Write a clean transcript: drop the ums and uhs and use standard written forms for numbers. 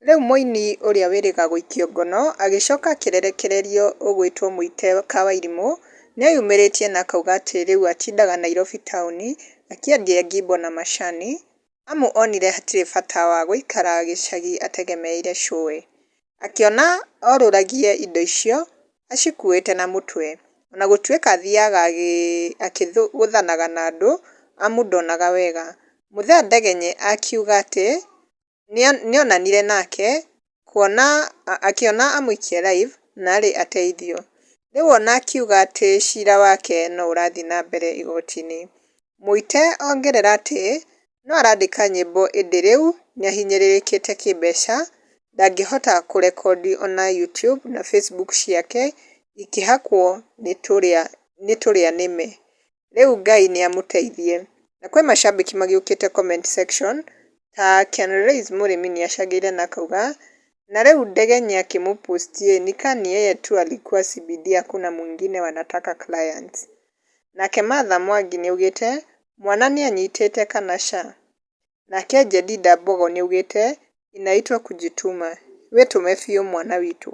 Rĩu mũini ũrĩa wĩrĩga gũikio ngono agĩcoka akĩrekererio ũgwĩtwo Mũite Kawairimũ nĩeyumĩrĩtie na akauga atĩ rĩu atindaga Nairobi taũni akĩendia ngimbo na macani amu onire hatirĩ bata wa gũikara gĩcagi ategemeire cũwe. Akĩona orũragie indo icio acikuĩte na mũtwe ona gũtuĩka athiaga akĩgũthanaga na andũ amu ndonaga wega. Mũthee Ndegenye akiuga atĩ nĩonanire nake kuona akĩona amũikie live narĩ ateithio. Rĩu ona akiuga atĩ cira wake no ũrathiĩ na mbere igoti-inĩ. Mũite ongerera atĩ no arandĩka nyĩmbo ĩndĩ rĩu nĩahinyĩrĩrĩkĩte kĩmbeca, ndangĩhota kũrekondi ona YouTube na Facebook ciake ikĩhakwo nĩ tũrĩa nĩme. Rĩu Ngai nĩamũteithie. Na kwĩ macambĩki magĩũkĩte comment section ta Ken Rays mũrĩmi nĩacangĩire na akauga na rĩu Ndegenye akĩmũpost ni ka ni yeye tu alikuwa CBD hakuna mwingine wanataka clients. Nake Martha Mwangi nĩaugĩte mwana nĩanyitĩte kana ca? Nake Jedida Mbogo nĩaugĩte inaitwa kujituma, wĩtũme biũ mwana witũ.